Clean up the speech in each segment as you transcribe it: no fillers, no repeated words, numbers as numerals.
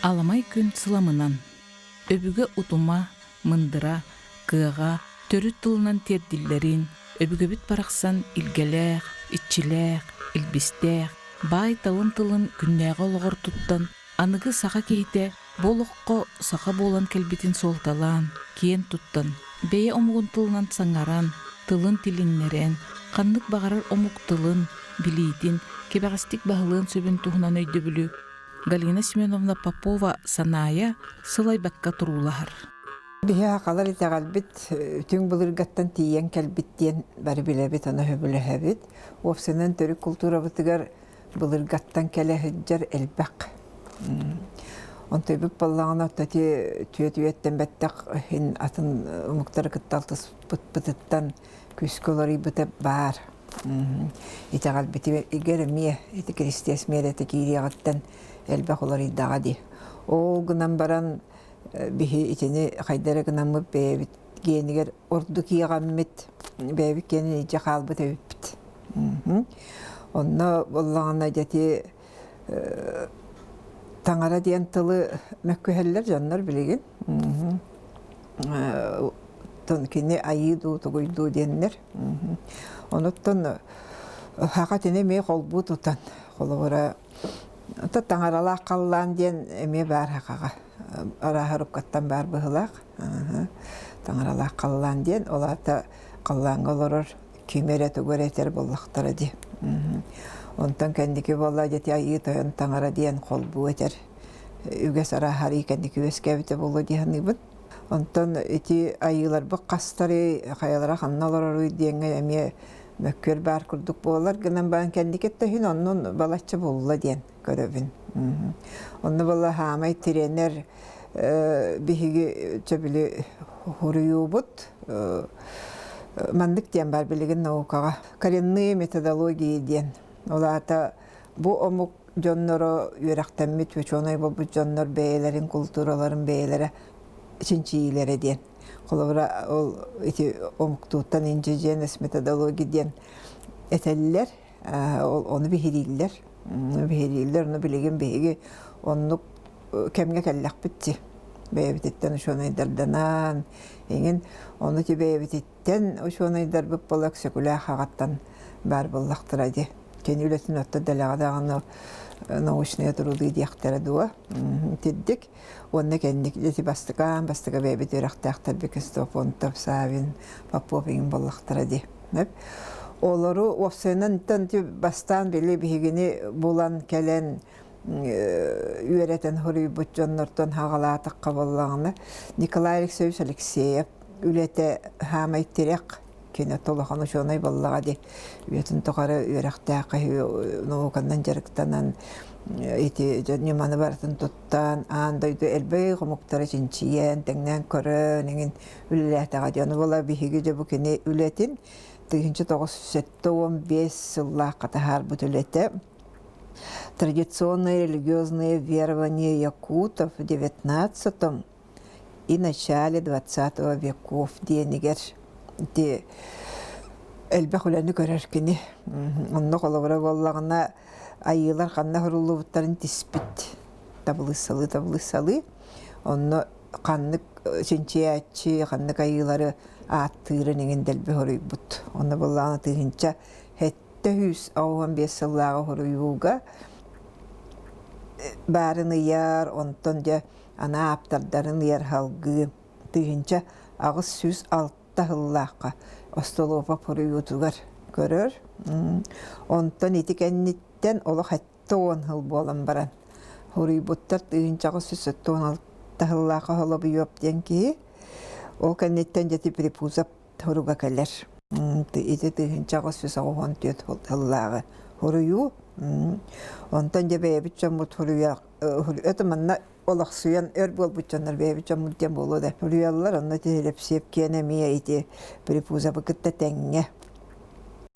Аламай күн сыламынан, өбүгэ утума, мындыра, кыаҕа төрүт тылынан тиэрдиллэрин, өбүгэбит барахсан илгэлээх, иччилээх, илбистээх, баай талын тылын күннээҕи олоҕор туттан, аныгы саха киһитэ бу олоххо саха буолан кэлбитин суолталаан, киэн туттан, бэйэ омугун тылынан саҥаран, тылын тилиннэрэн, ханнык баҕарар омук тылын, билиитин кэбэҕэстик баһылыан сөбүн туһунан өйдөбүлү Галина Семеновна Попова Санаайа сылайбакка туруулаһар. Биһи сахалар итэҕэлбит түҥ былыргаттан тиийэн кэлбит диэн бары билэбит, ону сөбүлэһэбит. Уопсайынан төрүт култуурабытыгар былыргаттан кэлэ сылдьар элбэх. Онтуйбут буоллаҕына ити түөт үйэттэн бэттэх иһин атын омуктары кытта алтыспыппытыттан күүскэ уларыйбыта баар. Итэҕэлбитигэр эмиэ ити Киристиэс миэрэтэ киириэҕиттэн элбэх уларыйдаҕа дии. Ол гынан баран биһи итини хайда эрэ гынаммыт бэйэбит гиэнигэр ордук иэҕэммит, бэйэбит гиэнин илдьэ хаалбыт эбиппит. Онно буоллаҕына дьэ ити таҥара диэн тылы мөккүһэллэр дьоннор билигин. Кини айыы дуу, тугуй дуу диэннэр. Онуттан саха итини эмиэ холбуу тутан, холобура, таҥаралаах халлаан диэн эмиэ баар сахаҕа. Арааһа уруккаттан баар быһыылаах. Таҥаралаах халлаан диэн, ол аата халлааҥҥа олорор ким эрэ тугу эрэ этэр буоллахтара дии. Онтон кэнники буолла дьэ айыы тойон таҥара диэн холбуу этэр үгэс арааһарыы кэнники үөскээбитэ буолуо дии саныыбын. Онтон ити айыыларбыт хастарый, хайалара ханна олороруй диэҥҥэ эмиэ мөккүөр баар курдук буолар гынан баран кэнники өттө оннун балачча булла диэн көрөбүн. Онно буолла хаамай тирэнэр биһиги чөбүлү хуруйуубут маннык диэн бар билигин наукаҕа коренные методологии диэн. Ол аата бу омук дьонноро үөрэхтэммит учуонай буолбут дьоннор бэйэлэрин култуураларын бэйэлэрэ чинчийиилэрэ диэн. Холобура, ол ити омуктууттан индигенес методология диэн этэллэр, ону биһирииллэр. Биһирииллэр, ону билигин биһиги оннук кэмҥэ кэллэхпит дии. Бэйэбититтэн учуонайдарданан, эҥин ону ити бэйэбититтэн учуонайдарбыт буола Өксөкүлээх аҕаттан баар буоллахтара дии. Кини үлэтин отто дэлэҕэ даҕаны научные труды диэхтэрэ дуо итирдик уонна кэнник ити бастакаан бастака бэйэбит үөрэхтээхтэрбит Ксенофонтов, Савин, Попов иҥин буоллахтара дии. Олору уопсайынан бастаан били биһигини булан кэлэн үөрэтэн хоруйбут дьоннортон хаҕалаатахха буоллаҕына Николай Алексеевич Алексеев үлэтэ хаамай тирэх кини улахан учуонай буоллаҕа дии үйэтин тухары үөрэхтээх науканан дьарыктанан ити ньыманы барытын туттан аан дойду элбэх омуктары чинчийэн тэҥнээн көрөн эҥин үлэлээтэҕэ дии ону буола биһиги дьэ бу кини үлэтин 1975 сыллаахха таһаарбыт үлэтэ Традиционные религиозные верования якутов в XIX и начале XX веков диэнигэр ити элбэх үлэни көрөр кини. Онно холобура буоллаҕына айыылар ханна суруллубуттарын тиспит табылыссалыы табылыссалыы онно ханнык чинчийээччи ханнык айыылары ааттыырын иҥин дэлби хоруйбут. Онно буоллаҕына тыһыынча 785 сыллааҕы хоруйууга баарын ыйар, онтон дьэ ана ааптардарын ыйар салгыы 1806 сыллаахха Остолуопап хоруйуутугар көрөр. Онтон ити кэнниттэн олох 70 сыл буолан баран хоруйбуттар 1876 сыллаахха Солобуйуоп диэн киһи. Ол кэнниттэн дьэ Припузов Туруга кэлэр. Ити 1884 сыллааҕы суруйуу. Онтон дьэ бэйэбит дьоммут суруйа это манна олохсуйан өр буолбут дьоннор бэйэбит дьоммут диэн буолуо да суруйаллар. Онно ити Лэпсиэп киэн эмиэ ити Припузовы кытта тэҥҥэ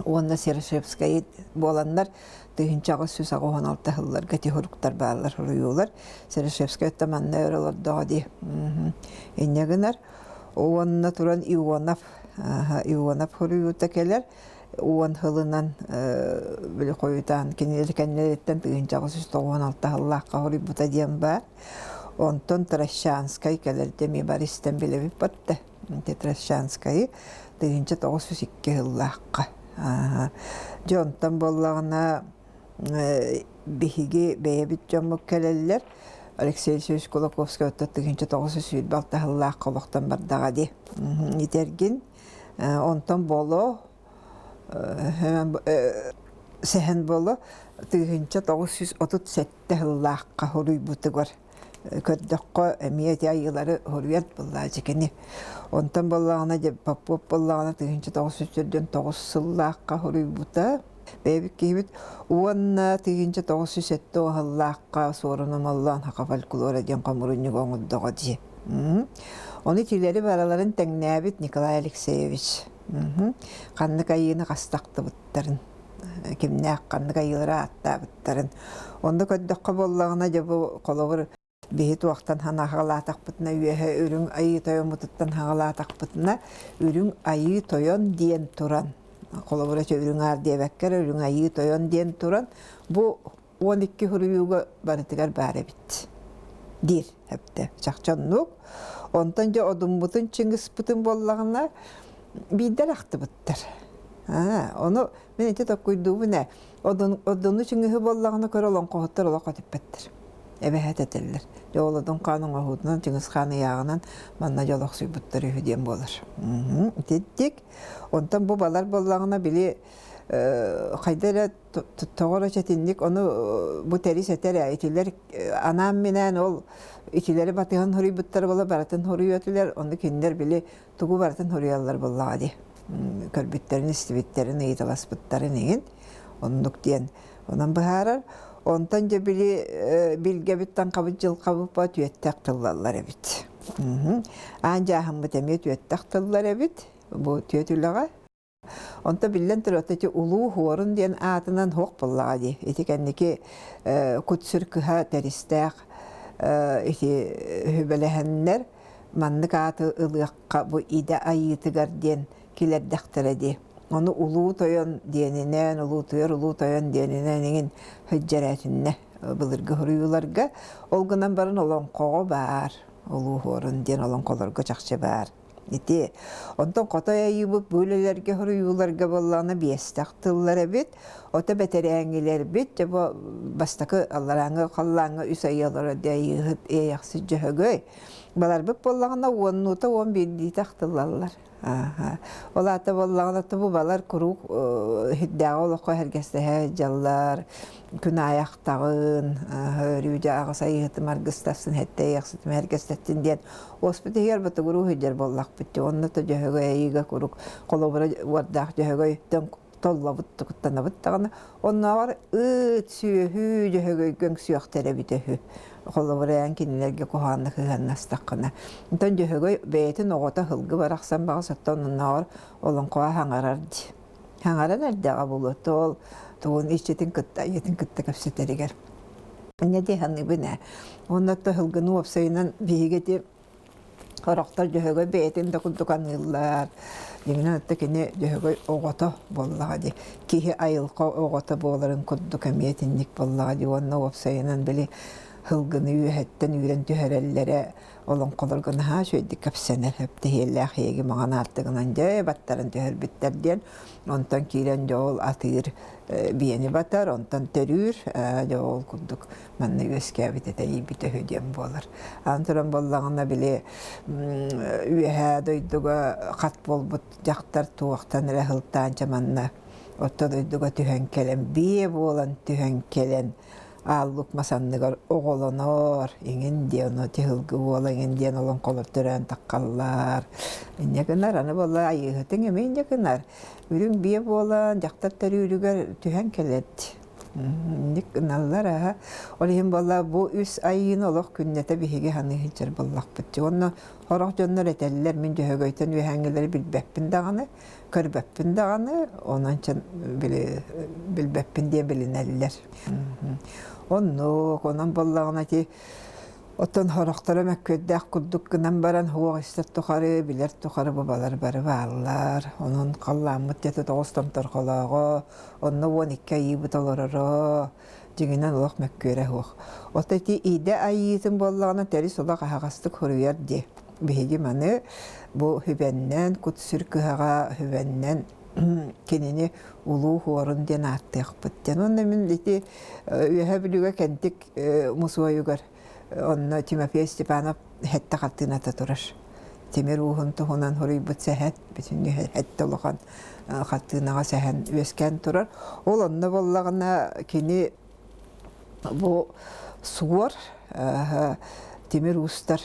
уонна Серошевскай буоланнар 1886 сылларга ити суруктар бааллар суруйуулар. Серошевскай оттон манна өр олордоҕо дии. Инньэ гынар. Уонна туран Ионов, Ионов хоруйуута кэлэр. Уон сылынан били хойутаан кинилэр кэннилэриттэн 1996 сыллаахха хоруйбута диэн баар. Онтон Трощанскай кэлэрдэ эмиэ бары истэн билэбит батта. Трощанскайы 1902 сыллаахха. Дьэ онтон буоллаҕына биһиги бэйэбит дьоммут кэлэллэр. Алексей Алексеевич Кулаковскай оттон 1926 сыллаахха олохтон бардаҕа дии. Итэргин онтон боло сэһэн боло 1937 сыллаахха хоруйбутугар көрдөххө эмиэ ити айыылары хоруйар буоллаачы кини. Онтон буоллаҕына дьэ Попов буоллаҕына 1949 сыллаахха хоруйбута. Бэйэбит киһибит уонна 1907 сыллаахха Суорун Омоллоон Саха фольклора диэн хомурунньугу оҥордоҕо дии. Ону итилэри бараларын тэҥнээбит Николай Алексеевич. Ханнык айыыны хастахтыбыттарын кимнээх ханнык айыылары ааттаабыттарын. Онно көрдөххө буоллаҕына дьэ бу холобур биһи туохтан ханаҕалаатахпытына үөһэ үрүҥ айыы тойоммутуттан хаҕалаатахпытына үрүҥ айыы тойон диэн туран холобура үрүҥ аар диэбэккэ эрэ үрүҥ айыы тойон диэн туран бу 12 суруйууга барытыгар баар эбит диир эптэ чахчы оннук онтон дьэ одуммутун чыҥыспытын буоллаҕына биирдэр ахтыбыттар ону мин ити токкуйдуубун ээ одуну чыҥыһы буоллаҕына көрө олоҥхоһуттар олох көтүппэттэр эбэһээт этэллэр дьэ ол одун хаан оҥоһуутунан Чыҥыс хаан ыйааҕынан манна дьолохсуйбуттар үһү диэн буолар итинник онтон бу балар буоллаҕына били хайда эрэ тоҕо эрэ чэтинник ону бу тэрис этэр ээ итилэр анаан-минээн ол итилэри батыһан хоруйбуттар буола барытын хоруйуо этилэр ону кинилэр били тугу барытын хоруйаллар буоллаҕа дии көрбүттэрин истибиттэрин ыйыталаспыттарын иһин оннук диэн онон быһаарар онтон дьэ били билгэбит таҥхабыт дьылҕабыт ба түөттэх тыллаллар эбит аан дьааһыммыт эмиэ түөттэх тыллар эбит бу түөт үлэҕэ Онто биллэн турар, ити Улуу Хуорун диэн аатынан суох буоллаҕа дии. Ити кэнники кут-сүр кыһа тэристээх ити үбэлэһэннэр маннык ааты ылыахха бу идэ айыытыгар диэн килэрдэхтэрэ дии. Ону Улуу Тойон диэнинэн, Улуутуйар Улуу Тойон диэнинэн иҥин сылдьар былыргы суруйууларга. Ол гынан баран олоҥхоҕо баар Улуу Хуорун диэн олоҥхолорго чахчы баар. Ити онтон хотой айыыбыт бу үлэлэргэ суруйууларга буоллаҕына биэстэх тыллар эбит. Ото бэтэрээҥҥилэрбит дьэ бу бастакы алларааҥҥы халлааҥҥа үс айыы олорор дии айыыһыт Иэйэхсит Дьөһөгөй. Баларбыт буоллаҕына уоннуута уон биирдиитэ ахтыллаллар. Ол аата буоллаҕына бу балар куруук сирдээҕи олоххо сэргэстэһэ сылдьаллар, күн аайы ахтаҕын, өрүү дьэ аҕыс айыыһытым аргыстасын, сэттэ айыахсытым сэргэстэттин диэн Уоспут иһигэр ботугуруу сылдьар буоллахпыт дии. Онно то Дьөһөгөй айыыга куруук холобура уордаах Дьөһөгөйтөн толлобут, куттанабыт даҕаны. Оннооҕор ыт, сүөһү Дьөһөгөйгө үҥсүөхтэрэ эбитэ үһү. Холобура эн кинилэргэ куһаҕаннык сыһыаннастаххына. Онтон Дьөһөгөй бэйэтин оҕото сылгы барахсан баҕас оттон оннооҕор олоҥхоҕо хаҥарар дии. Хаҥаран эрдэҕэ буолуо, ол тугун иччитин кытта, ийэтин кытта кэпсэтэригэр. Инньэ дии саныыбын ээ. Уонна сылгыны уопсайынан биһиги ити сорохтор Дьөһөгөй бэйэтин да курдук аныыллар. Дьиҥинэн отто кини Дьөһөгөй оҕото буоллаҕа дии. Киһи айылҕа оҕото буоларын курдук эмиэ итинник буоллаҕа дии. Уонна уопсайынан били сылгыны үөһэттэн үүрэн түһэрэллэрэ олоҥхолорго наһаа үчүгэйдик кэпсэнэр. Эптэһиэллээх эйиги маҥан аартыгынан дьэ баттарын түһэрбиттэр диэн. Онтон киирэн дьэ ол атыыр биэни батар, онтон төрүүр, дьэ ол курдук манна үөскээбит этэ ийбит үһү диэн буолар. Аны туран буоллаҕына били үөһээ дойдуга хат буолбут дьахтар туохтан эрэ сылтаан дьэ манна орто дойдуга түһэн кэлэн биэ буолан түһэн кэлэн ааллык мас анныгар оҕолонор иҥин диэн ону тиһылгы уола иҥин диэн олоҥхолор төрөөн таххаллар инньэ гынар аны буолла айыыһытыҥ эмиэ инньэ гынар үрүҥ биэ буолан дьахтар төрүүрүгэр түһэн кэлэт инник гыналлар аһа ол иһин буолла бу үс айыыны олох күннэтэ биһиги саныы сылдьар буоллахпыт уонна сорох дьоннор этэллэр мин дьөһөгөйтөн үөһээҥҥилэри билбэппин даҕаны көрбөппүн даҕаны, онон били билбэппин диэн билинэллэр. Оннук, онон буоллаҕына ити оттон сорохторо мөккүөрдээх курдук гынан баран суох истэр тухары, билэр тухары бабалар бары бааллар. Онон халлааммыт дьэтэ тоҕус томторҕолооҕо, онно 12 айыыбыт олороро. Дьиҥинэн олох мөккүөрэ суох. Оттон ити идэ айыытын буоллаҕына тэрис олох аһаҕастык суруйар дии. Биһиги маны бу хүбэннэн, кут-сүр кыһаҕа хүбэннэн кинини улуу хуорун диэн ааттыахпыт диэн. Уонна мин ити Үөһээ Бүлүүгэ Кэнтик мусуойугар онно Тимофей Степанов сэттэ хартыыната турар. Тимир ууһун туһунан суруйбут сэһэн, бүтүннүү сэттэ улахан хартыынаҕа сэһэн үөскээн турар. Ол онно буоллаҕына кини бу суор тимир уустар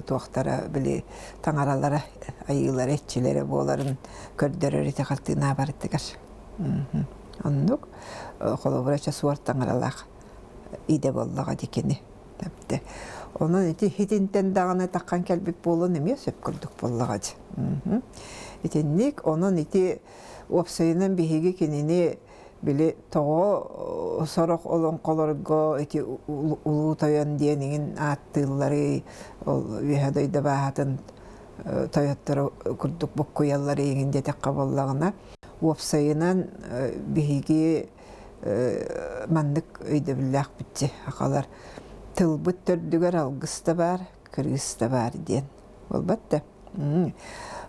туохтара били таҥаралара айыылара иччилэрэ буоларын көрдөрөр ити хартыына барытыгар. Оннук холобура чэ суор таҥаралаах идэ буоллаҕа дии кини. Тэптэ. Онон ити хитинтэн даҕаны таххан кэлбит буолуон эмиэ сөп курдук буоллаҕа дии. Итинник онон ити уопсайынан биһиги кинини били тоҕо сорох олоҥхолорго ити Улуу Тойон диэн иҥин ааттыылларый, ол үөһэ дойду бааһатын тойотторо курдук буккуйаллар иҥин диэтэххэ буоллаҕына, уопсайынан биһиги маннык өйдөбүллээхпит дии сахалар тылбыт төрдүгэр алгыс да баар, кырыыс да баар диэн буолбат да.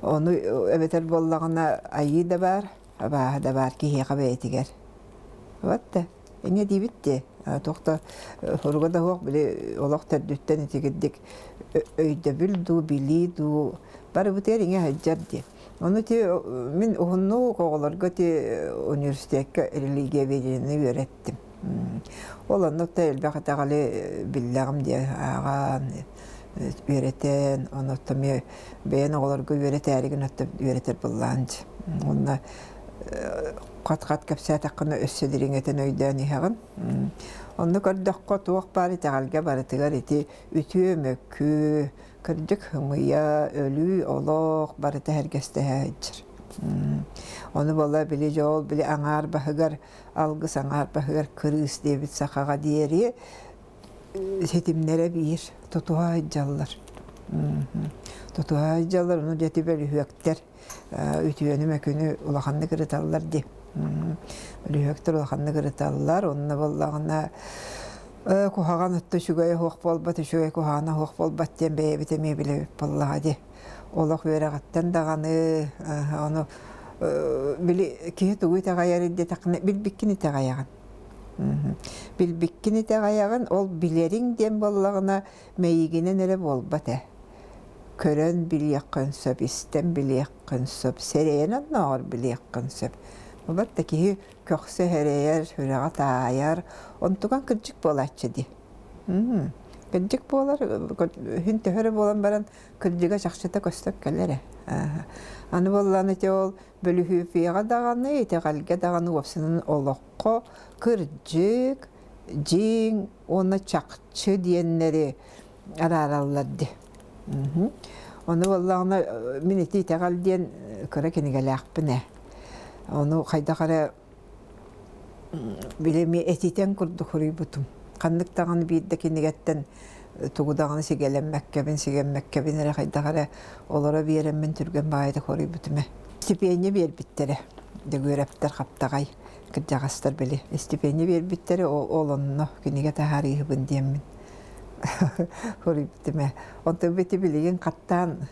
Ону эбэтэр буоллаҕына айыы да баар, абааһы да баар киһиэхэ бэйэтигэр. Вот да. Инньэ диибит дии. Туох да суруга да суох били олох төрдүттэн итигирдик өйдөбүл дуу, билии дуу барыбытыгар иҥэ сылдьар дии. Ону ти мин уһуннук оҕолорго ти университекка религиоведениены үөрэттим. Ол оннук да элбэх итэҕэли биллэҕим диye ааҕан, үөрэтэн, онуоттан эмиэ бэйэн оҕолорго үөрэтээригин өттө үөрэтэр быллаан дии. Уонна хат-хат кэпсээтэххинэ өссө дириҥэтэн өйдөөн иһэҕин. Онно көрдөххө туох баар итэҕэлгэ барытыгар ити үтүө мөкү, кырдьык хымыйа, өлүү, олох барыта сэргэстэһэ сылдьар. Ону буола били дьол били аҥаар баһыгар алгыс аҥаар баһыгар кырыыс диэбит сахаҕа диэри ситимнэрэ биир тутуһа сылдьаллар. Тутуһа сылдьаллар, ону дьэ ити бөлүһүөктэр үтүөнү мөкүнү улаханнык ырыталлар дии. Бөлүһүөктэр улаханнык ырыталлар, онно буоллаҕына куһаҕан өттө үчүгэйэ суох буолбат, үчүгэй куһаҕана суох буолбат диэн бэйэбит эмиэ билэбит буоллаҕа дии. Олох үөрэҕиттэн даҕаны ону били киһи тугу итэҕэйэрий диэтэххинэ билбиккин итэҕэйэҕин. Билбиккин итэҕэйэҕин, ол билэриҥ диэн буоллаҕына мэйиигинэн эрэ буолбат ээ. Көрөн билиэххин сөп, истэн билиэххин сөп, сэрэйэн оннооҕор билиэххин сөп. Бат да киһи көхсө эрэйэр, сүрэҕэ таайар, онтукан кырдьык буолааччы дии. Кырдьык буолар, күн төһө эрэ буолан баран кырдьыга чахчыта көстөн кэлэр ээ. Аны буоллаҕына ити ол бөлүһүөпүйэҕэ даҕаны, итэҕэлгэ даҕаны уопсайынан олоххо кырдьык, дьиҥ уонна чахчы диэннэри араараллар дии. Ону буоллаҕына мин ити итэҕэл диэн кыра кинигэлээхпин ээ. Ону хайдах эрэ били эмиэ этитэн курдук суруйбутум. Ханнык даҕаны биир да кинигэттэн тугу даҕаны сигэлэммэккэбин, сигэммэккэбин эрэ хайдах эрэ олоро биэрэммин түргэн баҕайытык суруйбутум ээ. Стипендия биэрбиттэрэ. Дьөгүөрэптэр хаптаҕай кырдьаҕастар били стипендия биэрбиттэрэ ол онно кинигэ таһаарыыһыбын диэммин суруйбутум ээ. Онтон ити билигин хаттаан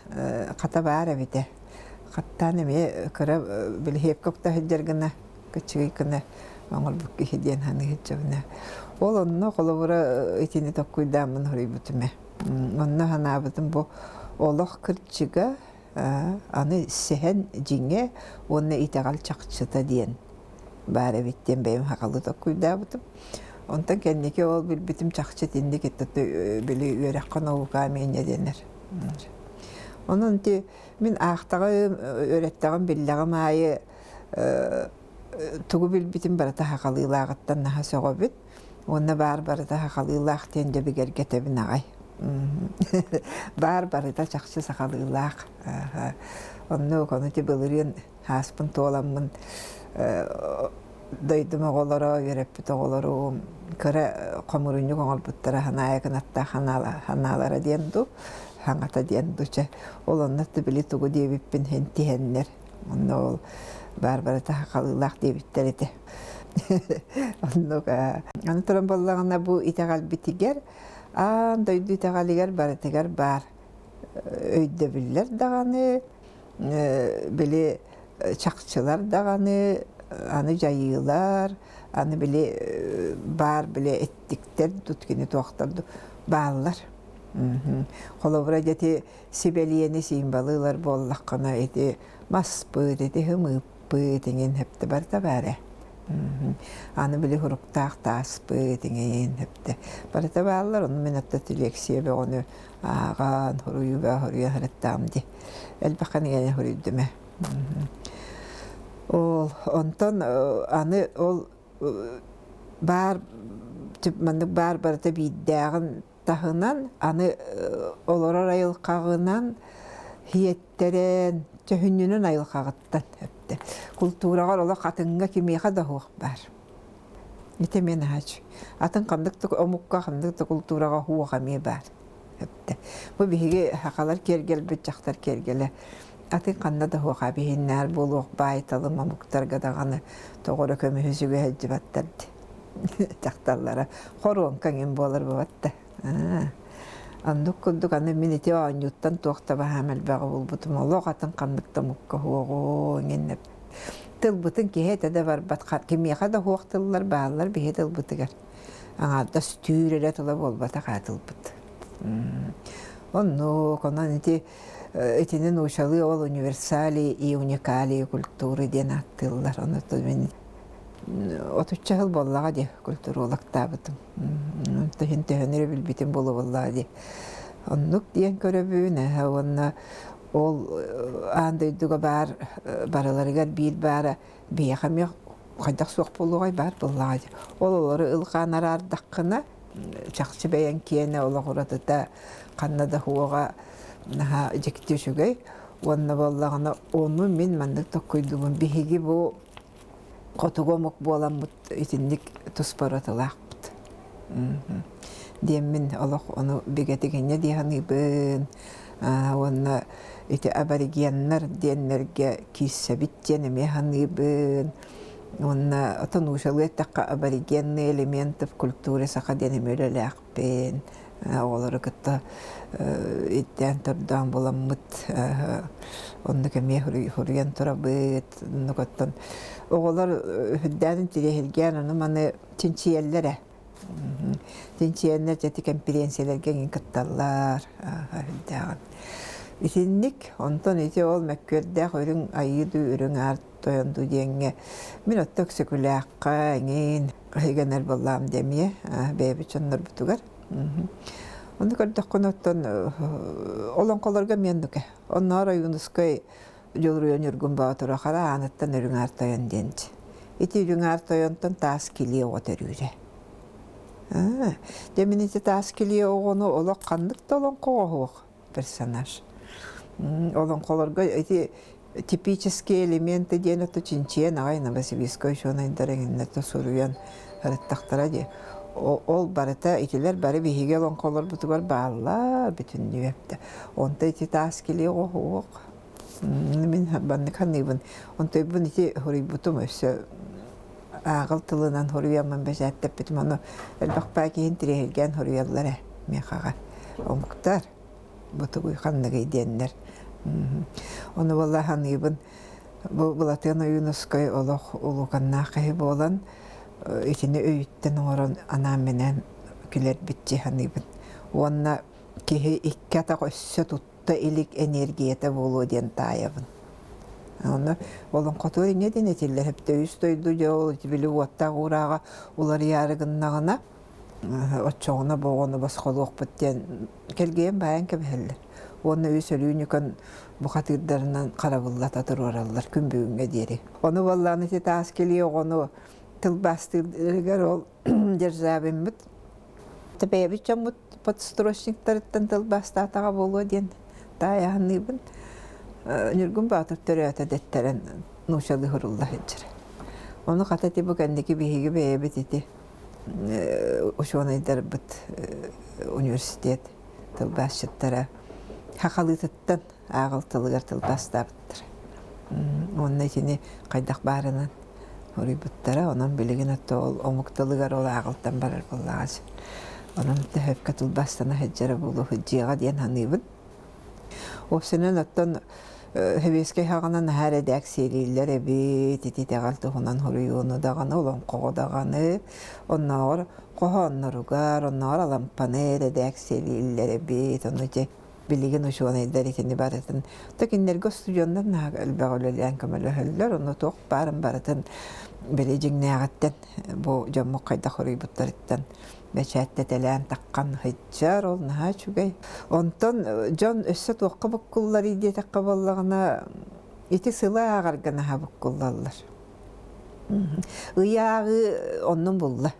хата баар эбитэ. Хаттаан эмиэ кыра били хиэпкэ укта сылдьар гына кыччыгый гына оҥорбут киһи диэн саныы сылдьабын. Ол онно холобура итини толкуйдааммын суруйбутум ээ. Онно санаабытым бу олох кырдьыга аны сэһэн дьиҥэ уонна итэҕэл чахчыта диэн баар эбит диэн бэйэм сахалыы толкуйдаабытым. Онтон кэнники ол билбитим чахчы итинник били үөрэххэ наука умение дэнэр. Онон ити мин аахтаҕым, үөрэттэҕим, биллэҕим аайы тугу билбитим барыта сахалыылааҕыттан наһаа сөҕөбүт. Уонна баар барыта сахалыылаах диэн дьэ бигэргэтэбин аҕай. Баар барыта чахчы сахалыылаах. Оннук ону ити былырыын ааспын туоламмын дойдум оҕолоро, үөрэппит оҕолорум кыра хомурунньук оҥорбуттара Ханаайа кынаттаах ханаалара диэн дуу, хаҥата диэн дуу чэ. Ол онно били тугу диэбиппин иһин тиһэннэр. Онно ол баар барыта сахалыылаах диэбиттэр этэ. Оннук аны туран буоллаҕына бу итэҕэлбитигэр аан дойду итэҕэлигэр барытыгар баар өйдөбүллэр даҕаны, били чахчылар даҕаны, аны дьайыылар, аны били баар били эттиктэр тут кини туохтар бааллар. Холобура дьэ сибэлиэни символы буоллаххына ити маспыт, ити хымыыппыт иҥин хэптэ барыта баар ээ. Аны били хуруктаах тааспыт иҥин хэптэ барыта бааллар, ону мин атта лекция бөҕөнү ааҕан хоруйуга хоруйа сырыттаҕым дии. Элбэххэ иҥэн хоруйдум ээ. Ол онтон аны ол баар маннык баар барыта биирдээҕин таһынан аны олорор айылҕаҕынан хиэттэрэн төһүнньүнэн айылҕаҕыттан өптө. Култуураҕар олох атыҥҥа кимиэхэ да суох баар. Ити эмиэ наһаа үчүгэй. Атын ханнык да омукка, ханнык да култуураҕа суох эмиэ баар. Өптө. Бу биһиги сахалар киэргэлбит дьахтар киэргэлэ атын ханна да суох биһиннээр буолуох баай талым омуктарга даҕаны тоҕо эрэ көмүһү сүгэ сылдьыбаттар дии. Дьахталлара хоруоҥка эҥин буолар буолбатта. Оннук курдук аны мин ити оонньууттан туох да баһаам элбэҕи булбутум олох атын ханнык да омукка суоҕу эҥин Тылбытын киһи этэ да барбат, кимиэхэ да суох тыллар бааллар биһи тылбытыгар. Аҥаардас түүр эрэ тыла буолбатах аа тылбыт. Оннук, онон ити итини нуучалыы ол универсалии и уникалии культуры диэн ааттыыллар. Ону мин отучча сыл буоллаҕа дии культурологтаабытым. Төһүн төһөнү эрэ билбитим буолуо буоллаҕа дии. Оннук диэн көрөбүн уонна Ол аан дойдуга баар барыларыгар биир баара биһиэхэ эмиэ хайдах суох буолуоҕай баар буоллаҕа дии. Ол олору ылҕаан араардаххына чахчы бэйэҥ киэнэ олох уратыта ханна да суоҕа наһаа дьикти үчүгэй. Уонна буоллаҕына ону мин маннык токкуйдуубун биһиги бу хотугу омук буоламмыт итинник туспа уратылаахпыт диэммин олох ону бигэтик инньэ дии саныыбын уонна ити аборигеннар диэннэргэ киирсэбит диэн эмиэ саныыбын уонна отон уушалыы эттэххэ аборигенные элементы в культуре саха диэн эмиэ үлэлээхпин оҕолору кытта ирдээн тордоон буламмыт оннук эмиэ суруйан турабыт оннук оттон оҕолор үрдээн интириэһиргээн ону маны чинчийэллэр ээ чинчийэннэр дьэ ити кэмпириэнсийэлэргэ эҥин кытталлар үрдээҕин итинник онтон ити ол мөккүөрдээх үрүҥ айыы дуу үрүҥ аар тойон дуу диэҥҥэ мин отто Өксөкүлээххэ эҥин ыйганар буоллаҕым дии эмиэ бэйэбит дьоннорбутугар Ону көрдөххүнэ оттон олоҥхолорго эмиэ оннук ээ. Оннооҕор Ойуунускай Дьулуруйа Ньургун Боотура хара ааныттан Үрүҥ Аар Тойон диэнчи. Ити Үрүҥ Аар Тойонтон таас килиэ оҕо төрүүрэ. Дьэ мин ити таас килиэ оҕону олох ханнык да олоҥхоҕо суох персонаж. Олоҥхолорго ити типические элементы диэн ото чинчийэн аҕай Новосибирскай учуонайдар эҥиннэртэ суруйан ырыттахтара дии. Ол барыта итилэр бары биһиги олоҥхолорбутугар бааллар бүтүннүү эптэ. Онто ити таас килиэ оһуох. Мин баннык саныыбын. Онтойбун ити хоруйбутум өссө ааҕыл тылынан хоруйаммын бэчээттэппитим. Ону элбэх баа киһин тириэһиргээн хоруйаллар ээ миэхэҕэ омуктар. Бу тугуй ханныгый диэннэр. Ону буолла саныыбын бу Былатыан Ойуунускай олох улууканнаах киһи буолан итини өйүттэн оҥорон анаан-минээн күлэрбит дии саныыбын. Уонна киһи икки атах өссө тутта илик энергията буолуо диэн таайабын. Онно олоҥхотугар инньэ диэн этиллэр өптө үс дойду дьэ ол били уоттаах уурааҕа уларыйаары гыннаҕына оччоҕуна бу оҕону босхолуохпут диэн кэлгийэн баайан кэбиһэллэр. Уонна үс өлүү ньукан бухатыырдарынан харабыллата туруораллар күн бүгүҥҥэ диэри. Ону буоллаҕына ити таас килиэ оҕону тылбаастыырыгар ол Державиммыт бэйэбит дьоммут подстрочниктарыттан тылбаастаатаҕа буолуо диэн таайаһыныыбын. Ньургун Баатыр төрөөтө дэттэрэн нуучалыы сурулла сылдьар. Ону хата ити бу кэнники биһиги бэйэбит ити учуонайдарбыт университет тылбаасчыттара сахалыытыттан ааҕыл тылыгар тылбаастаабыттар. Уонна итини хайдах баарынан. Хоруйбуттара, онон билигин ото ол омук тылыгар ол ааҕылтан барар буоллаҕа. Онон төһөпкө тылбаастана сылдьара буолуо сылдьыаҕа диэн саныыбын. Уопсайынан оттон Сэбиэскэй саҕана наһаа эрэдээксийэлииллэр эбит, ити итэҕэл туһунан суруйууну даҕаны, олоҥхоҕо даҕаны, оннооҕор хоһоонноругар, оннооҕор Алампаны эрэдээксийэлииллэр эбит, ону дьэ билигин учуонайдар итини барытын то кинилэргэ устудьуоннар наһаа элбэх үлэлээн көмөлөһөллөр, ону туох баарын барытын били дьиҥнээҕиттэн бу дьоммут хайдах суруйбуттарыттан бэчээттэтэлээн таххан сылдьар, ол наһаа үчүгэй. Онтон дьон өссө туохха буккулларый диэтэххэ буоллаҕына, ити сылы ааҕарга наһаа буккуллаллар. Ый ааҕыы оннун булла.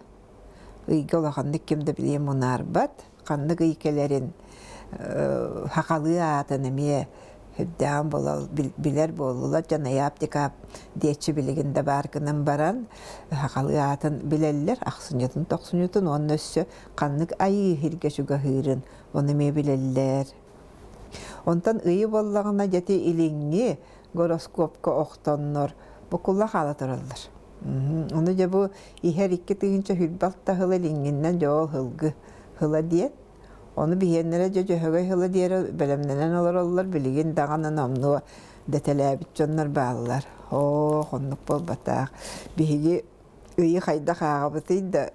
Ыйга улаханнык ким да билиэн мунаарбат. Ханнык ый кэлэрин сахалыы аатын эмиэ үрдээн буолал билэр буоллулар дьон айаап-дикаап диэччи билигин да баар гынан баран сахалыы аатын билэллэр ахсынньытын тохсунньутун уонна өссө ханнык айыы иһиргэ чугаһыырын ону эмиэ билэллэр онтон ыйы буоллаҕына дьэти илиҥҥи гороскопка охтоннор букулла хаала тураллар ону дьэ бу иһэр 2026 сыла илиҥҥиннэн дьэ ол һылгы һыла диэн Ону биһиэннэрэ дьэ Дьөһөгөй сыла диэри бэлэмнэнэн олороллор, билигин даҕаны номнуо дэтэлээбит дьоннор бааллар. Оо, оннук буолбатах. Биһиги ыйы хайдах ааҕабытый да,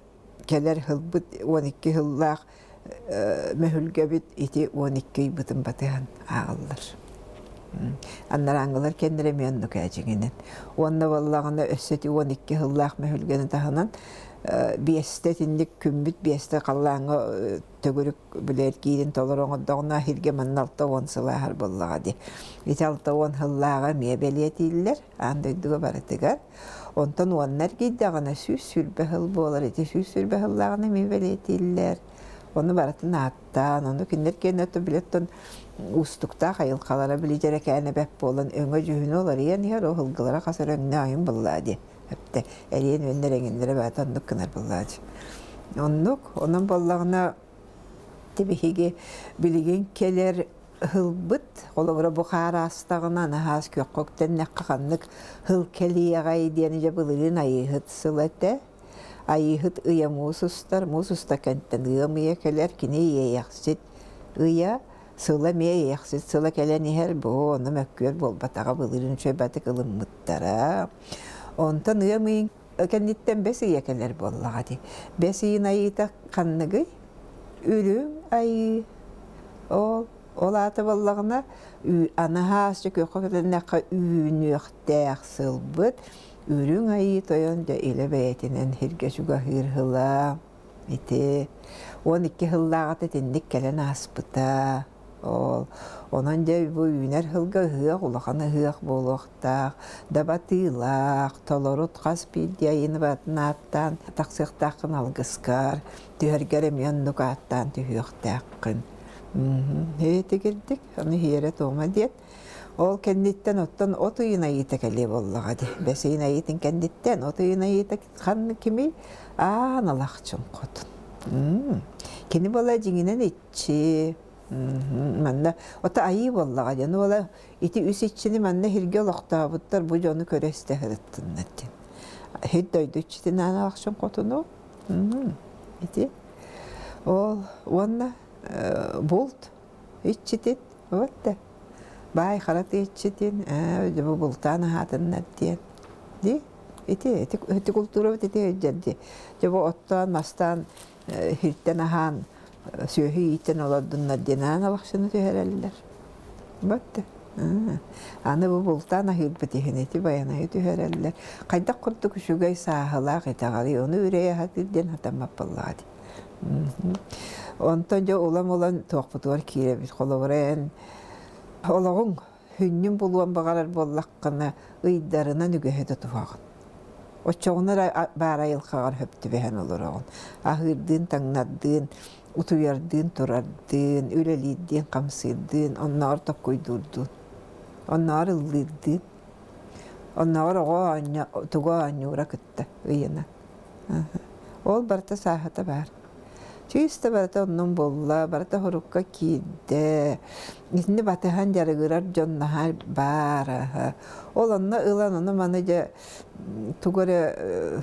кэлэр сылбыт 12 сыллаах мөһүлгэбит ити 12 ыйбытын батыһан ааҕыллар. Анарааҥҥылар кэннэрэ эмиэ оннук ээ дьиҥинэн. Уонна буоллаҕына өссө ити 12 сыллаах мөһүлгэни таһынан биэстэ итинник күммүт биэстэ халлааҥҥа төгүрүк билэр киирин толору оҥордоҕуна иһиргэ манна 60 сыл ааһар буоллаҕа дии. Ити 60 сыллааҕы эмиэ бэлиэтииллэр аан дойдуга барытыгар. Онтон уонна эргийдэҕинэ 120 сыл буолар. Ити 120 сыллааҕын эмиэ бэлиэтииллэр. Ону барытын ааттаан, ону кинилэр киэнэ билэттэн уустуктаах айылҕалара били дьэрэкээнэ бэт буолан өҥө-дьүһүнэ уларыйан иһэр, ол сылгылара хас эрэ өҥнөөх айын буллаа дии. Эптэ эриэн үөннэр эҥиннэрэ баата оннук гынар буоллаачы. Оннук, онон буоллаҕына биһиги билигин кэлэр һылбыт, холобура бу хаар аастаҕына наһаас күөххэ үктэннэххэ ханнык һыл кэлиэҕэй диэн дьэ былырыын айыыһыт сыл этэ. Айыыһыт ыйа муус устар, муус уста кэнтэн ыам ыйа кэлэр, кини иэйэхсит ыйа, сыла эмиэ иэйэхсит сыла кэлэн иһэр, бу ону мөккүөр буолбатаҕа былырыын үчүгэйбатык ылыммыттара. Онтон ыам ыйын кэнниттэн бэс ыйа кэлэр буоллаҕа дии. Бэс ыйын айыыта ханныгый? Үрүҥ айыы. Ол ол аата буоллаҕына анаһаас дьэ күөххэ кэтэннэххэ үүнүөхтээх сылбыт үрүҥ айыы тойон дьэ илэ бэйэтинэн сиргэ чугаһыыр сыла. Ити 12 сыллааҕыта итинник кэлэн ааспыта. Ол онон дьэ бу үүнэр сылга ыһыах улахан ыһыах буолуохтаах, дабатыылаах, толорут хас биирдии айыыны барытын ааттаан тахсыахтааххын алгыскар, түһэргэр эмиэ оннук ааттаан түһүөхтээххин. Этигирдик, ону иһиэрэ-туома диэн. Ол кэнниттэн оттон от ыйын айыыта кэлиэ буоллаҕа дии. Бэс ыйын айыытын кэнниттэн от ыйын айыыта ханна кимий? Аан Алахчын хотун. Кини буола дьиҥинэн иччи. Манна ото айыы буоллаҕа диэн уола ити үс иччини манна иһиргэ олохтообуттар бу дьону көрө истэ сырыттыннар диэн. Сир дойду иччитин Аан Алахчын хотуну. Ити. Ол уонна булт иччитин вот да баай хара тыа иччитин ээ бу бултаан аһаатыннар диэн дии ити ити ити култуурабыт ити сылдьар дии дьэ бу оттоон мастаан иһиртэн аһаан сүөһү ииттэн олордуннар диэн аан алахсыны түһэрэллэр вот да аны бу бултаан аһыырбыт иһин ити байанайы түһэрэллэр хайдах курдук үчүгэй сааһылаах итэҕэлий ону үрэй аһатыыр диэн сатаммат буоллаҕа дии Онтон дьэ улам-улам туохпутугар киирэбит. Холобура, эн олоҕуҥ сүнньүн булуон баҕарар буоллаххына, ыйдарынан үгэһи тутуһаҕын. Оччоҕуна эрэ баар айылҕаҕар сөп түбэһэн олороҕун. Аһыырдыын, таҥнардыын, утуйардыын, турардыын, үлэлиирдиин, хамсыырдыын, оннооҕор токкуйдуурдуун, оннооҕор ыллыырдыын, оннооҕор оҕо оонньо тугу оонньуура кытта ыйынан. Ол барыта сааһыта баар. Чыыста барыта оннун булла, барыта хорукка киирдэ. Итини батыһан дьарыгырар дьон наһаа баар. Ол онно ылан ону маны дьэ тугу эрэ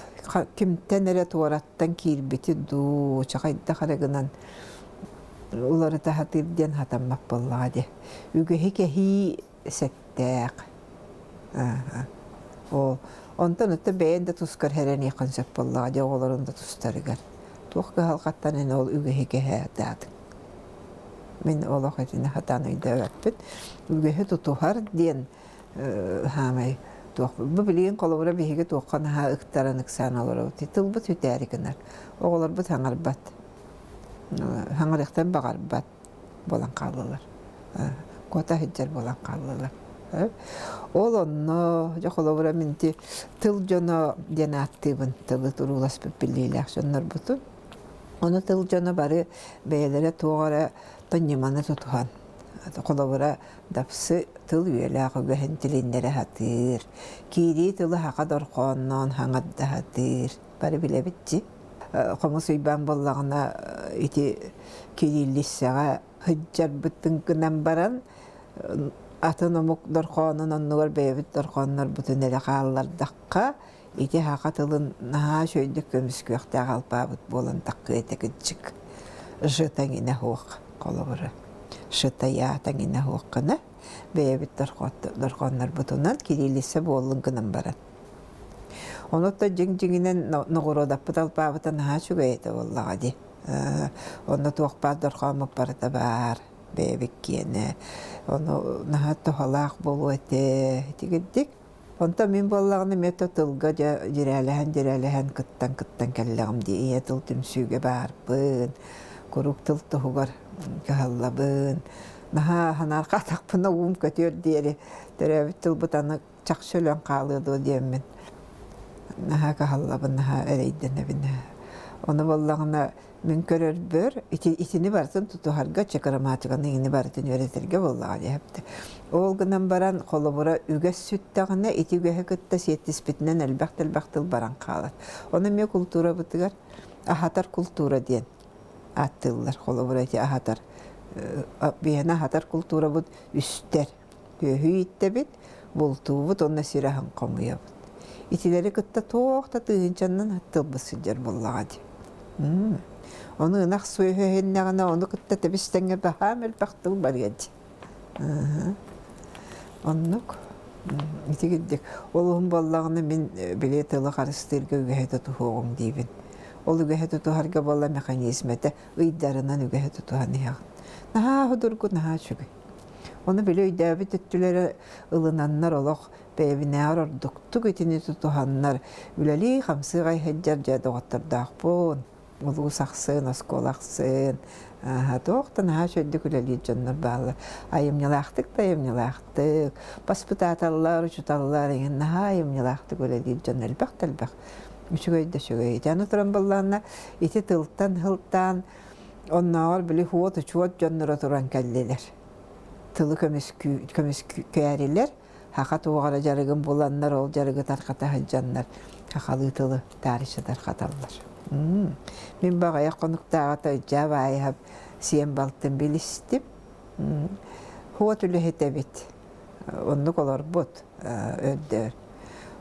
кимтэн эрэ туораттан киирбити дуу, чахайдах эрэ гынан уларыта сатыыр диэн хатаммат буоллаҕа дии. Үгэһи кэһии сэттээх. Ол онтон өттө бэйэн да тускар хэрэниэххин сөп буоллаҕа дии оҕолорун да тустарыгар. Туох кыһалҕаттан эн ол үгэһи кэһээтээтиҥ? Мин олох итини хатаан өйдөөбөппүн. Үгэһи тутуһар диэн хаамай туох бу билигин холобура биһиги туохха наһаа ыктаран ыксаан олоробут. Тылбыт үтээри гынар. Оҕолорбут хаҥарбат. Хаҥарыахтан баҕарбат буолан хааллылар. Куота сылдьар буолан хааллылар. Ол онно дьэ холобура мин ити тыл дьоно диэн ааттыыбын тылы турууласпыт биллиилээх дьоннорбутун. Ону тыл дьоно бары бэйэлэрэ туох эрэ ньыманы тутуһан холобура дапсы тыл үйэлээх үгэһин тилиннэрэ сатыыр, киирии тылы саха дорҕоонноон хаҥарда сатыыр. Бары билэбит дии. Хомус Уйбаан буоллаҕына ити кириллиссэҕэ сылдьарбытын гынан баран атын омук дорҕоонун оннугар бэйэбит дорҕооннорбутун эрэ хааллардахха ити саха тылын наһаа үчүгэйдик көмүскүөхтээх алпаабыт буолан таххыа этэ кырдьык ж тэҥинэ суох холобура шта я тэҥинэ суох гына бэйэбит дорҕооннорбутунан кириллиссэ буоллун гынан баран Онуттан дьиҥ-дьиҥинэн ноҕуруодаппыт алпаабыта наһаа үчүгэй этэ буоллаҕа дии. Онно туох баар дорҕооммут барыта баар, бэйэбит киэнэ. Ону наһаа туһалаах буолуо этэ итигирдик. Онтон мин буоллаҕына эмиэ то тылга дьэ дьирээлэһэн-дьирээлэһэн кыттан-кыттан кэллэҕим дии. Ийэ тыл түмсүүгэ баарбын, куруук тыл туһугар кыһаллабын. Наһаа санаарҕаатахпына уум көтүөр диэри төрөөбүт тылбыт аны чахчы өлөн хаалыа дуо диэммин наһаа кыһаллабын, наһаа эрэйдэнэбин. Ону буоллаҕына мин көрөрбөр ити итини барытын тутуһарга чакраматиканы иҥини барытын үөрэтэргэ буоллаҕа диэхпит. Ол гынан баран холобура үгэс сүттэҕинэ ити үгэһи кытта сиэттиспитинэн элбэх да элбэх тыл баран хаалар. Ону эмиэ култуурабытыгар аһатар култуура диэн ааттыыллар. Холобура ити аһатар биһиэнэ аһатар култуурабыт үстэр. Түөһү ииттэбит, бултуубут уонна сир аһын хомуйабыт. Итилэри кытта туох да тыһыынчаннан тылбыт сылдьар буоллаҕа дии. Ону ынах сүөһү эһиннэҕинэ ону кытта тэбис тэҥҥэ баһаам элбэх тыл барыа дии. Оннук. Ити курдук. Ол уһун буоллаҕына мин били тылы харыстыырга үгэһи тутуһуоҕум диибин. Ол үгэһи тутуһарга буолла механизмэтэ ыйдарынан үгэһи тутуһан иһэҕин. Наһаа судургу, наһаа үчүгэй. Ону били өйдөөбүт өттүлэрэ ылынаннар олох бэйэбинээҕэр ордуктук итини тутуһаннар үлэлии-хамсыы аҕай сылдьар дьэ доҕоттордоохпун. Улуус ахсын, оскуола ахсын туох да наһаа үчүгэйдик үлэлиир дьоннор бааллар. Айымньылаахтык да айымньылаахтык, баспытааталлар, учууталлар эҥин наһаа айымньылаахтык үлэлиир дьон элбэх да элбэх. Үчүгэй да үчүгэй. Ити аны туран буоллаҕына ити тылтан сылтаан Оннооҕор били хуот-учуот дьонноро туран кэллилэр. Тылы көмүскээрилэр, саха туох эрэ дьарыгын буланнар, ол дьарыгы тарҕата сылдьаннар сахалыы тылы таарычча тарҕаталлар. Мин баҕайах хонуктааҕыта Ылдьаа Баайыһап сиэн балтын билистим. Хуот үлэһит эбит. Оннук олорбут өйдөөр.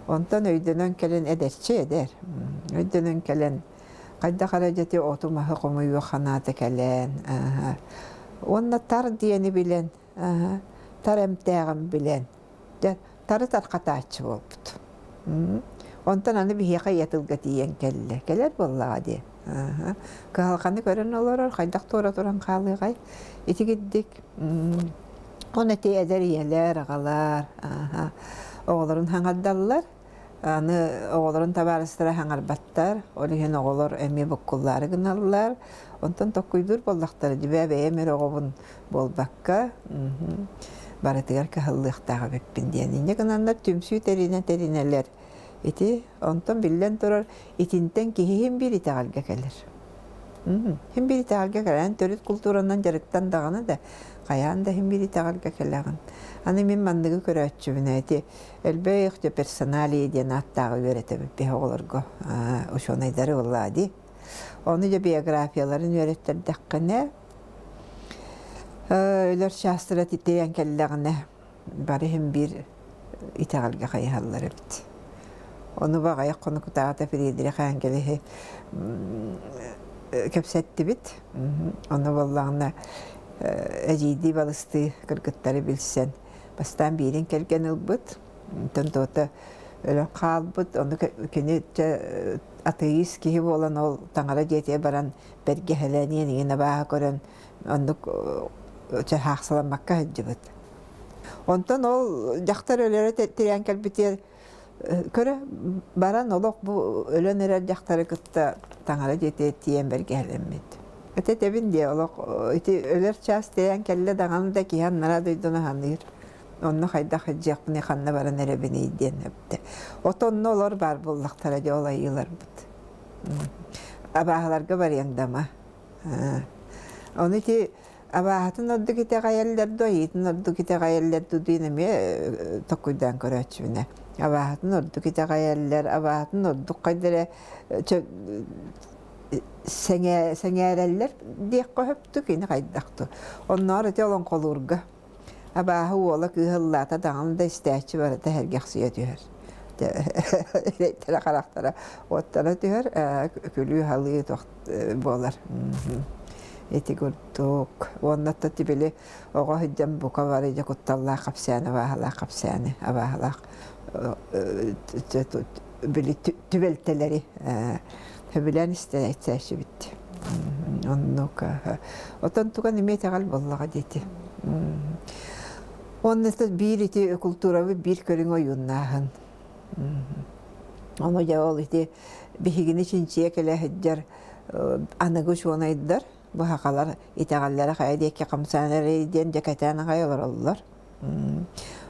Онтон өйдөнөн кэлэн эдэрчи эдэр. Өйдөнөн кэлэн Хайдах эрэ дьэти оту-маһы хомуйуох санаата кэлэн, уонна тар диэни билэн, тар эмтээҕин билэн, дьэ тары тархатааччы буолбут. Онтон аны биһиэхэ ийэ тылга тиийэн кэллэ. Кэлэр буоллаҕа дии. Кыһалҕаны көрөн олорор, хайдах туора туран хаалыаҕай? Итигирдик он эти эдэр ийэлэр, аҕалар оҕолорун хаҥардаллар. Аны оҕолорун табаарыстара хаҥарбаттар, ол иһин оҕолор эмиэ буккуллаары гыналлар. Онтон токкуйдуур буоллахтара дьүбээ бэйэм эрэ оҕобун буолбакка, барытыгар кыһаллыахтаах эбиппин диэн. Инньэ гынаннар түмсүү тэринэ тэринэлэр. Ити онтон биллэн турар итинтэн киһи иһин биир итэҕэлгэ кэлэр. Иһин биир итэҕэлгэ кэлэн төрүт култууранан дьарыктан даҕаны да хайаан да иһин биир итэҕэлгэ кэлэҕин. Аны мин манныгы көрөөччүбүн ити Элбэх персоналия диэн ааттааҕы үөрэтэбит биһи оҕолорго учуонайдары буоллаа дии. Ону дьэ биографияларын үөрэттэрдэххинэ, өлөр чаастара тиийэн кэллэҕинэ, бары иһин биир итэҕэлгэ хайыһаллар эбит. Ону баҕайах хонукутааҕыта Фридрих Энгельһи кэпсэттибит. Ону буоллаҕына эдьиийдии балыстыы кыргыттары билсэн, бастаан биирин кэргэн ылбыт, онтон туота өлөн хаалбыт. Ону кини атеист киһи буолан ол таҥара дьиэтигэр баран бэргэһэлэниэн иҥин абааһы көрөн оннук чаһаахсаламмакка сылдьыбыт. Онтон ол дьахтар өлөрө тирээн кэлбитигэр көрө баран олох бу өлөн эрэр дьахтары кытта таҥара дьиэтигэр тиийэн бэргэһэлэммит. Этэбин диэ олох ити өлөр чаас тирээн кэллэ даҕаны да киһи аннараа дойдуну саныыр. Онно хайдах илдьиэхпиний ханна баран эрэбиний диэн эбитэ. Отонно олор баар буоллахтара дьэ ол айыыларбыт. Абааһыларга барыаҥдама. Ону ити абааһытын ордук итэҕэйэллэр дуо, айыытын ордук итэҕэйэллэр дуу диэн эмиэ токкуйдаан көрөөччүбүнэ. Абааһытын ордук итэҕэйэллэр, абааһытын ордук хайда эрэ сэҥээрэллэр диэххэ сөптүк, ини хайдах дуу. Оннооҕор ити олоҥхолуурга Абааһы уола кыыһа ыллаата даҕаны да истээччи барыта сэргэхсийэ түһэр. Эрэйтэрэ харахтара уоттана түһэр, күлүү-халыы буолар. Ити курдук. Уонна били оҕо сылдьан бука бары дьэ кутталлаах хапсааны, абааһылаах хапсааны, абааһылаах били түбэлтэлэри сөбүлээн истээччибит. Оннук. Отон туган эмиэ итэҕэл буоллаҕа диэти. Уонна биир ити култуурабыт биир көрүҥ ойууннааһын. Ону дьэ ол ити биһигини чинчийэ кэлэ сылдьар аныгы учуонайдар бу сахалар итэҕэллэрэ хайа диэки хамсаан эрэй диэн дьэ кэтээн аҕай олороллор.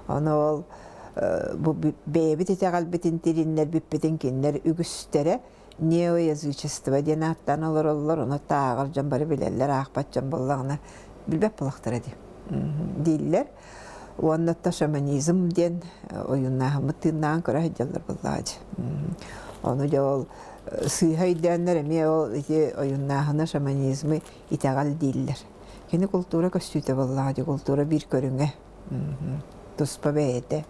Ону ол бу бэйэбит итэҕэлбитин тилиннэрбиппитин кинилэр үгүстэрэ неоязычество диэн ааттаан олороллор, ону тааҕар дьон бары билэллэр, аахпат дьон буоллаҕына билбэт буолахтара дии дииллэр. Уонна то шаманизм диэн ойууннааһыммыт тыыннааҕын көрө сылдьаллар буоллаҕа дии. Ону дьэ ол сыыһа өйдөөннөр эмиэ ол ити ойууннааһыны шаманизмы итэҕэл дииллэр. Кини култуура көстүүтэ буоллаҕа дии, култуура биир көрүҥэ. Туспа бэйэтэ.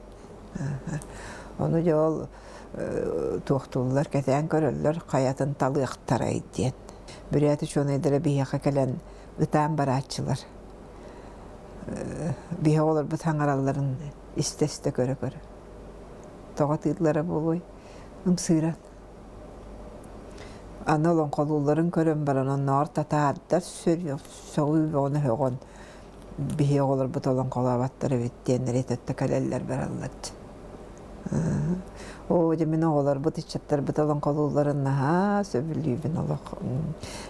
Ону дьэ ол туохтууллар, кэтээн көрөллөр, хайатын талыахтарай диэн. Бүрээт учуонайдара биһиэхэ кэлэн ытаан барааччылар. Биһи оҕолорбут хаҥаралларын истэ-истэ көрө-көрө. Тоҕо тыыллара буолуой? Ымсыыран. Аны олоҥхолуулларын көрөн баран оннооҕор татаардар сөҕүү бөҕөнү сөҕөн биһи оҕолорбут олоҥхолооботтор эбит диэннэри өттө кэлэллэр бараллар. Оо, дьэ мин оҕолорбут, ыччаттарбыт олоҥхолуулларын наһаа сөбүлүүбүн олох.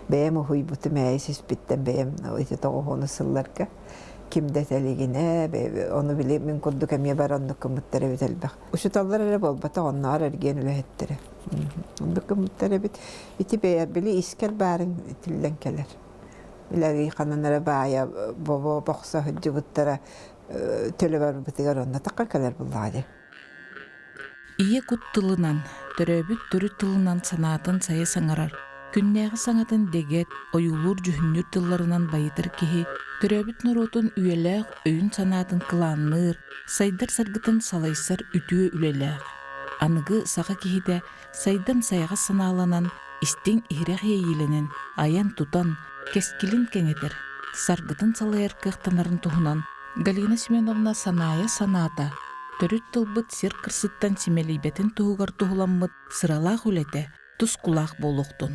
Бэйэм уһуйбутум ээ сиспиттэн бэйэм ити тоҕуһуону сылларга ким да этэлигинэ, ону били мин курдук эмиэ бар оннук гыммыттар эбит элбэх. Учууталлар эрэ буолбатах, оннооҕор эргиэн үлэһиттэрэ. Оннук гыммыттар эбит. Ити бэйэ били искэр баарыҥ тиллэн кэлэр. Билэрий ханан эрэ баайа бобо бохсо сылдьыбыттара төлө барбытыгар онно такка кэлэр буллаҕа дии. Ийэ кут тылынан, төрөөбүт төрүт тылынан санаатын сайа саҥарар, күннээҕи саҥатын дэгэт, ойуулуур-дьүһүннүүр тылларынан байытар киһи төрөөбүт норуотун үйэлээх өйүн-санаатын кылаанныыр, сайдар саргытын салайсар үтүө үлэлээх. Аныгы саха киһитэ сайдам сайаҕас санааланан, истиҥ иһирэх иэйиилэнэн, айан-тутан, кэскилин кэҥэтэр, саргытын салайар кыахтанарын туһунан Галина Семеновна Санаайа санаата төрүт тылбыт сир кырсыттан симэлийбэтин туһугар туһуламмыт сыралаах үлэтэ тускулаах буолуохтун.